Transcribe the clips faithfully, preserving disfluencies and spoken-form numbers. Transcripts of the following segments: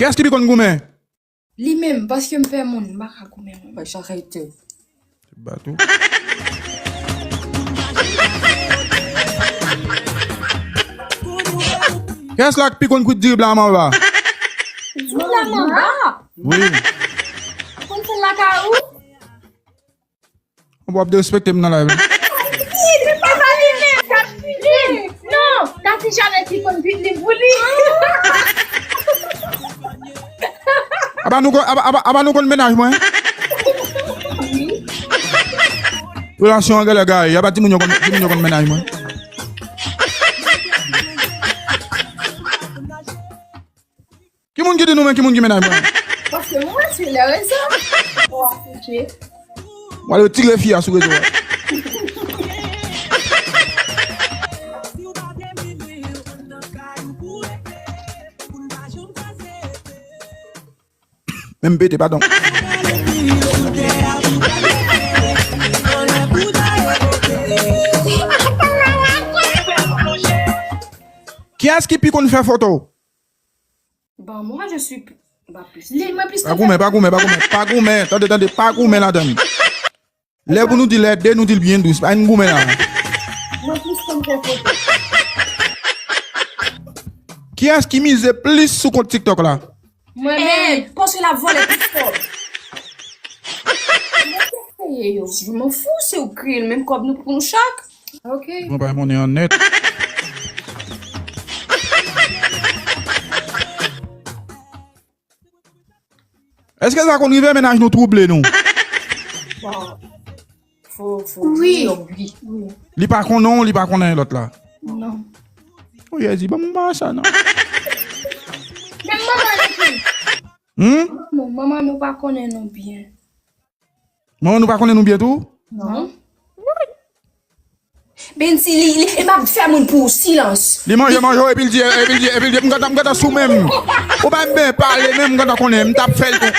Kiyès ki pi konn goumen? Li menm, paske m pè moun, m pa ka goumen moun. Mwen jan rete. Bato. Kiyès la ki pi konn kwit diri blan anba? Diri blan anba? Wi. Konn fè l lakay ou? Ou p ap derespekte m nan live la. Li pa li menm k ap fini. Non, Tati Chanel ki konn fini pou li. Apa nou konn, apa, apa, apa nou konn mennaj mwen? Relasyon an genlè gaye, apa timoun yo konn, timoun yo konn mennaj mwen? Ki moun ki di nou men ki moun ki mennaj mwen? Paske mwen se lè rezon. Mwen ale tire fi a sou rezo a. Men m pete, padon. Kiyès ki pi konn fè foto? Bon, moi, je suis p- bah, plus. Li, mwen plis. Pa goumen, pa goumen, pa goumen, pa goumen. Tande, tande, pa goumen ladann. Lè pou nou di lè de, nou di l byen dous. Pa n goumen la. Mwen plis konn fè foto. Kiyès ki mize plis sou kont TikTok la? Mwen menm. Paske l ap vòlè tout kòb. Mwen peye yo. Je m'en fous, se ou kreye l, menm kòb nou pou nou chak. Ok. Mwen pa monnen an nèt. Èske sa konn rive mennaj nou twouble nou? Bon. Fo, fo di yo wi. Wi. Li pa konnen w, li pa konnen lòt la. Non. O Jezi, ban m pa sa non. Menm manman nou tou. Hmm? Non, manman nou pa konnen nou byen. Manman nou pa konnen nou byen tou? Non. Men si li, li, li p ap fè moun pou silans. Li manje, manje, epi l di, epi l di, epi l di, m gentan, m gentan sou menm. Ou pa m ben pale menm, m gentan konnen, m t ap fè l tou.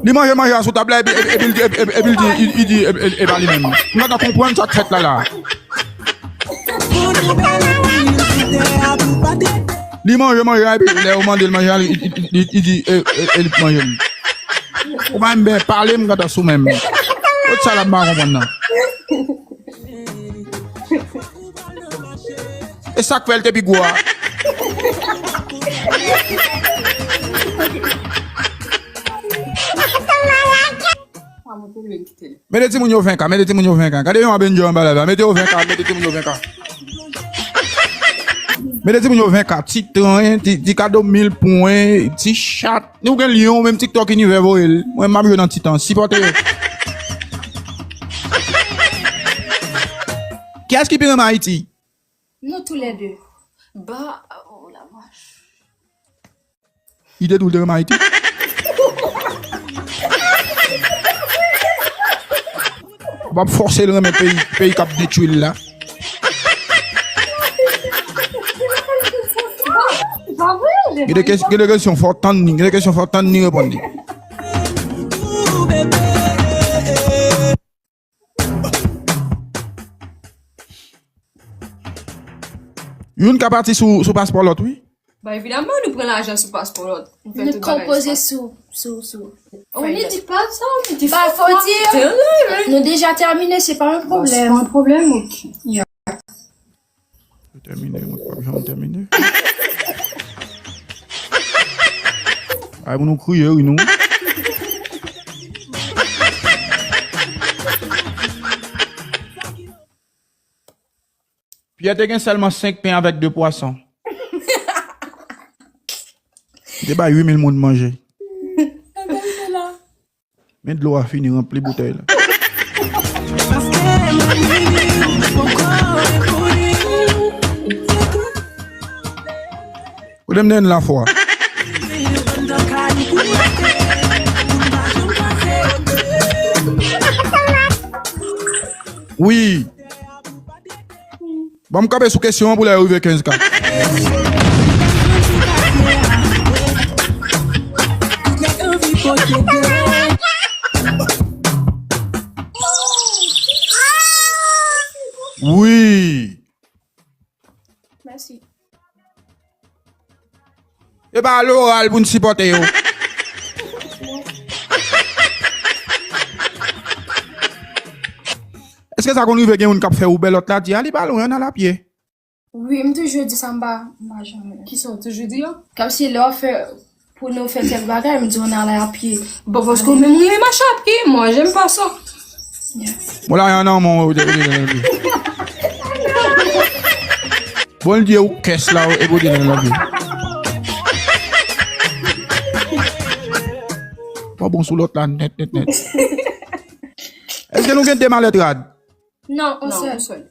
Li manje, manje a sou tab la, epi, epi, epi l di, epi, epi l di, li, li di, epi, epi, epa li menm. M gentan konprann sa k fèt la, la. Li manje, manje a, epi lè ou mande l manje a, li, li, li, li di, e, e, e li manje l. Ou pa m ben pale, m gentan sou menm. Kot sa la m pa konprann nan? E sa k fè l te pi gwo a? Mete timoun yo ven ka, mete timoun yo ven ka. Gade yon abenjè anba la, mete yo ven ka, mete timoun yo ven ka. Mete timoun yo ven ka, ti tren, ti, ti kado mil pwen, ti chat. Ni ou gen lyon, menm TikTok inivè voye l. Mwen m ap jwe nan ti tan, sipòte yo. Kiyès ki pi renmen Ayiti? Nou tou lè de. Ba, oh la vach. Li te tou l te renmen Ayiti. W ap fòse l renmen peyi, peyi k ap detwi l la. Gen de kes-, gen de kesyon fò w tann ni, gen de kesyon fò w tann ni reponn li. Youn ka pati sou, sou paspò lòt, wi. Ba evidaman, nou pran lajan sou paspò lòt. Nou fè tout bagay sou paspò. Sou, sou, sou. On ne dit pas ça, on ne dit pas ça. Ba, fò di, nou deja tèmine, se pa yon pwoblèm. Bon, se pa yon pwoblèm, ok. Yo tèmine, mwen p ap janm tèmine. Ay, pou nou kriye, wi, nou. Pyè te gen sèlman senk pen avèk de pwason. Li te bay uit mil moun manje. Men dlo a fini ranpli boutèy la. Ou te m deyen lafwa. Wi. Ban m kanpe sou kesyon an pou lè yo rive kenz K. Wi. Mèsi. E pa loral pou n sipòte yo. Èske sa konn rive gen moun k ap fè Uber lòt la di, "Ali pa lwen, ann al a pye"? Wi, m toujou di sa, m pa, m pa janm. Kisa w toujou di yo? Kòmsi lè w ap fè, pou nou fè kèk bagay, m di w ann al a pye. Bon, paske w menm ou renmen mache a pye, moi, j'aime pas ça. Bon, la, y a un homme, on- Bon, l di ou kès la, epi w di nan lanbi. Ou bon sou lòt la, nèt, nèt, nèt. Èske nou gen de malèt rad? Non, on sèl.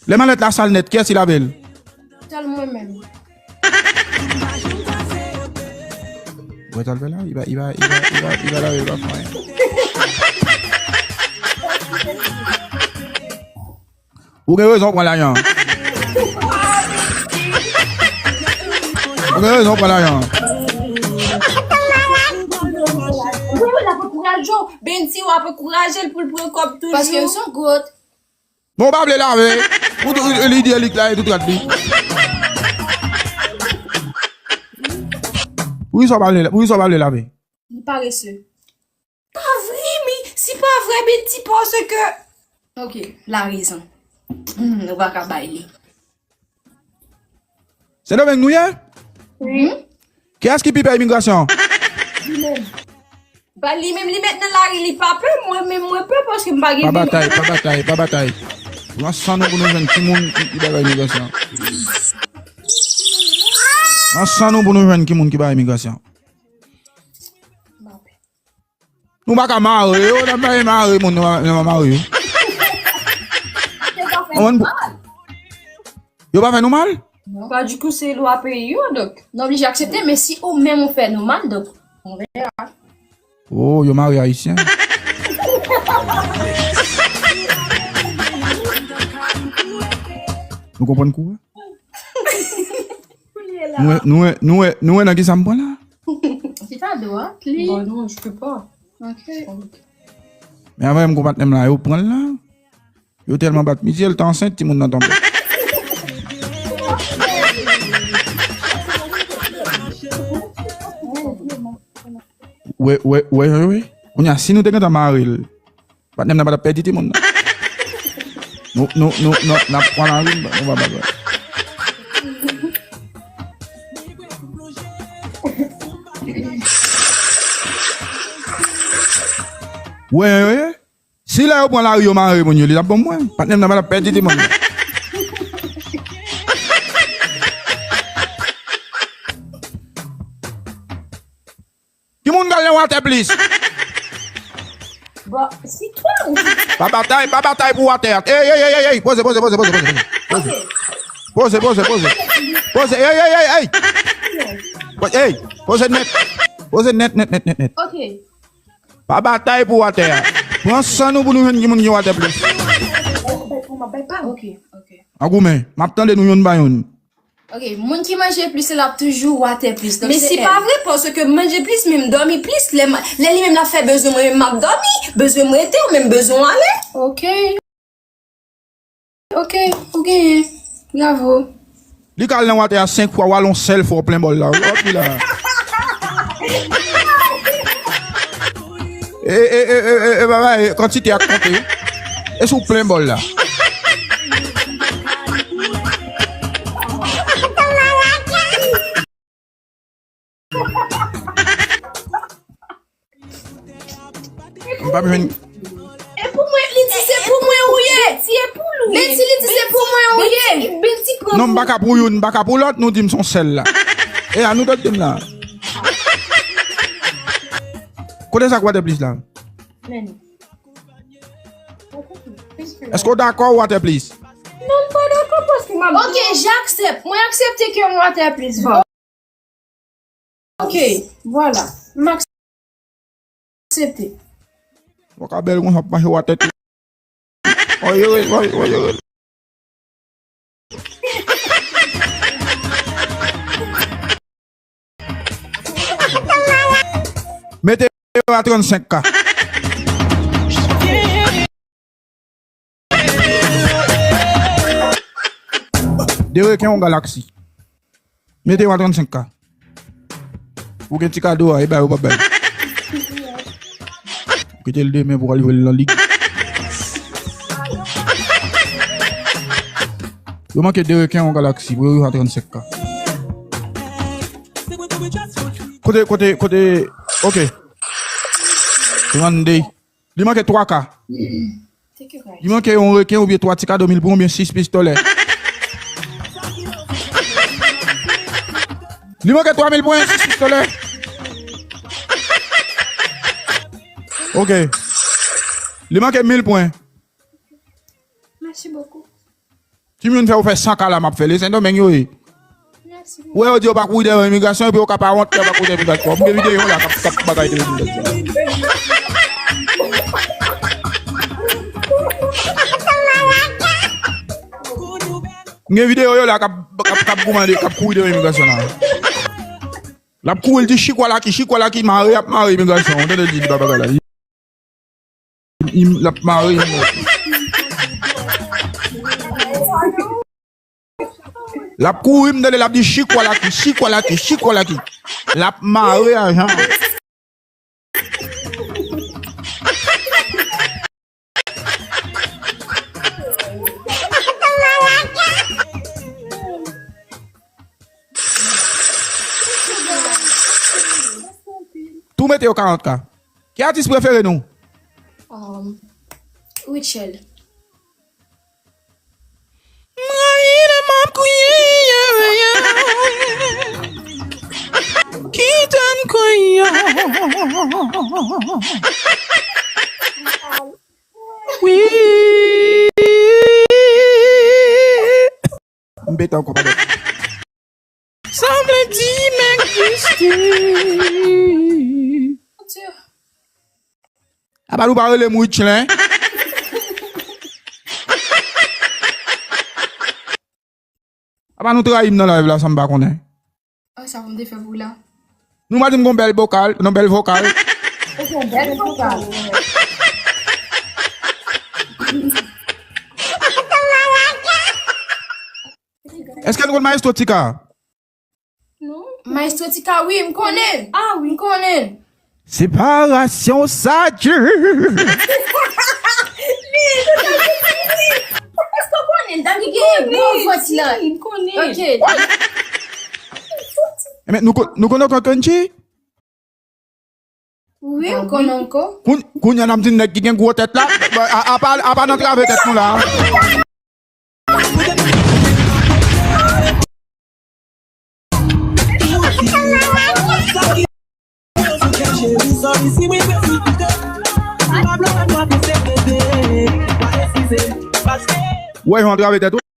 Lè malèt la sal nèt, kiyès ki lave l? Sèl mwen menm. Wè sa l fè la? Li va, li va, li va, li va, li va lave l pa fè anyen. Ou gen rezon pran lajan. Ou gen rezon pran lajan. Wi, wi, l ap ankouraje w. Bendy, w ap ankouraje l pou l pran kòb toujou. Paske l se yon goat. Bon, w pa vle lave. Ou tou, li di elik la, e tout rad li. Poukisa w pa vle, poukisa w pa vle lave? Li parese. Pa vre, mi, si pa vre, Bendy, paske. Ok, la rezon. Hmm, ou pa ka bay li. Sendomeng nou ye? Wi. Kiyès ki pi pè imigrasyon? Li menm. Ba li menm, li met nan lari, li pa pè, mwen menm mwen pè paske m pa gen. Pa batay, pa batay, pa batay. Pran san nou pou nou jwenn ki moun ki, ki bagay imigrasyon. Pran san nou pou nou jwenn ki moun ki bagay imigrasyon. Nou pa ka mare yo, n ap mare moun, nou pa, nou pa mare yo. Yo pa fè nou mal? Non. Ba, dikou, se lwa peyi yo, donk. Nou oblije aksepte, men si ou menm ou fè nou mal, donk, on verra. Oh, yo mare Ayisyen. Nou konprann kou a? Nou wè, nou wè, nou wè, nou wè nan ki sa m pran la? Ti kado a, pli. Bon, non, je peux pas. Ok. Men avan m gon patnè m la, yo pran l la. Yo tèlman bat misye, l te ansent, timoun nan tonbe. Wè, wè, wè, wè, wè. Kounye a, si nou te gentan mare l, patnè m nan pa t ap pèdi timoun nan. Nou, nou, nou, nou, n ap pran lari, nou pa bagay. Wè, wè, wè. Si lè yo pran lari, yo mare moun yo, li t ap bon mwen. Patnè m nan pa t ap pèdi timoun nan. Ki moun k al nan watè plis? Bon, si twa ou. Pa batay, pa batay pou watè a. Ey, ey, ey, ey, ey, poze, poze, poze, poze, poze. Poze. Ok. Poze, poze, poze, poze. Poze, ey, ey, ey, ey. Poze, ey, poze nèt. Poze nèt, nèt, nèt, nèt, nèt. Ok. Pa batay pou watè a. Pran san nou pou nou jwenn ki moun ki watè plis. Ok, ok. An goumen, m ap tande nou youn pa youn. Ok, moun ki manje plis, l ap toujou watè plis. Donk, men se pa vre, paske m manje plis, men m dòmi plis. Lè m, lè li menm l ap fè bezwen mwen, men m ap dòmi. Bezwen m rete, ou menm bezwen w ale. Ok. Ok, ou genyen. Bravo. Li ka al nan watè a senk fwa, w al yon sèl fwa, w plen bòl la. W ap di la. E, e, e, e, e, e, bagay, kantite a k konte. E si w plen bòl la. M pa jwenn. E pou mwen, li di se pou mwen ou ye. Li di, li di se pou mwen ou ye. Non, m pa ka pou youn, m pa ka pou lòt, nou di m se yon sèl la. E a nou dòt di m la. Kote sa k watè plis la? Èske w dakò ou watè plis? Non, m pa dakò paske m ap. Ok, j'accepte. Mwen aksepte ke m watè plis. Bon. Ok, vwala. M aksepte. Ou ka bèl konsa, ap mache watè tou. Oye, oye, oye, oye. Mete yo a trannsenk K. De reken yon galaksi. Mete yo a trannsenk K. Ou gen ti kado a, e bay ou p ap bay. Ou kite l demen pou w al jwe l nan lig. Yo manke de reken yon galaksi pou yo rive a trannsenk K. Kote, kote, kote, ok. Trannde. Li manke twa K. Li manke yon reken oubyen twa ti kado mil pwen oubyen sis pistolè. Li manke twa mil pwen, sis pistolè. Ok. Li manke mil pwen. Merci beaucoup. Timoun fè ou fè san K la m ap fè. Li Sendomeng yo ye. Ou wè yo di yo pa kouri dèyè imigrasyon, epi yo ka pa wont lè yo pa kouri dèyè imigrasyon. M gen videyo la k ap, k ap bagay de imigrasyon. M gen videyo yo la k ap, k ap, k ap goumen de, k ap kouri dèyè imigrasyon la. L ap kouri, l di, "Chikwa Laki, Chikwa Laki, mare, y ap mare imigrasyon." Ou tande l di, li pa bagay la. Li, l ap mare, li mò. L ap kouri, m tande l ap di, "Chikwa Laki, Chikwa Laki, Chikwa Laki." L ap mare ajan. Tou mete yo karant K. Ki atis prefere nou? Um, Rutshelle. M rayi lè m ap kriye, kite m kriye. Wi. M pete ankò, padon. Sa vle di m egziste. Apa nou pa rele m Richelin? Apa nou trayi m nan live la san m pa konnen? Ah, sa pou m te fè pou la. Nou pa di m gon bèl bokal, non, bèl vokal. Ok, bèl vokal. Èske nou konn Maestro Tika? Non. Maestro Tika, wi, m konnen. Ah, wi. M konnen. Separasyon sa di. Li, li, li. Èske w konnen dam ki gen gwo vant la? M konnen. Ok. Enben, nou ko-, nou konnen Kokonchi? Wi, m konnen ankò. Koun-, kounye a n ap di nèg ki gen gwo tèt la, a, apa, apa nan trave tèt nou la. Wè, jan w trave tèt ou.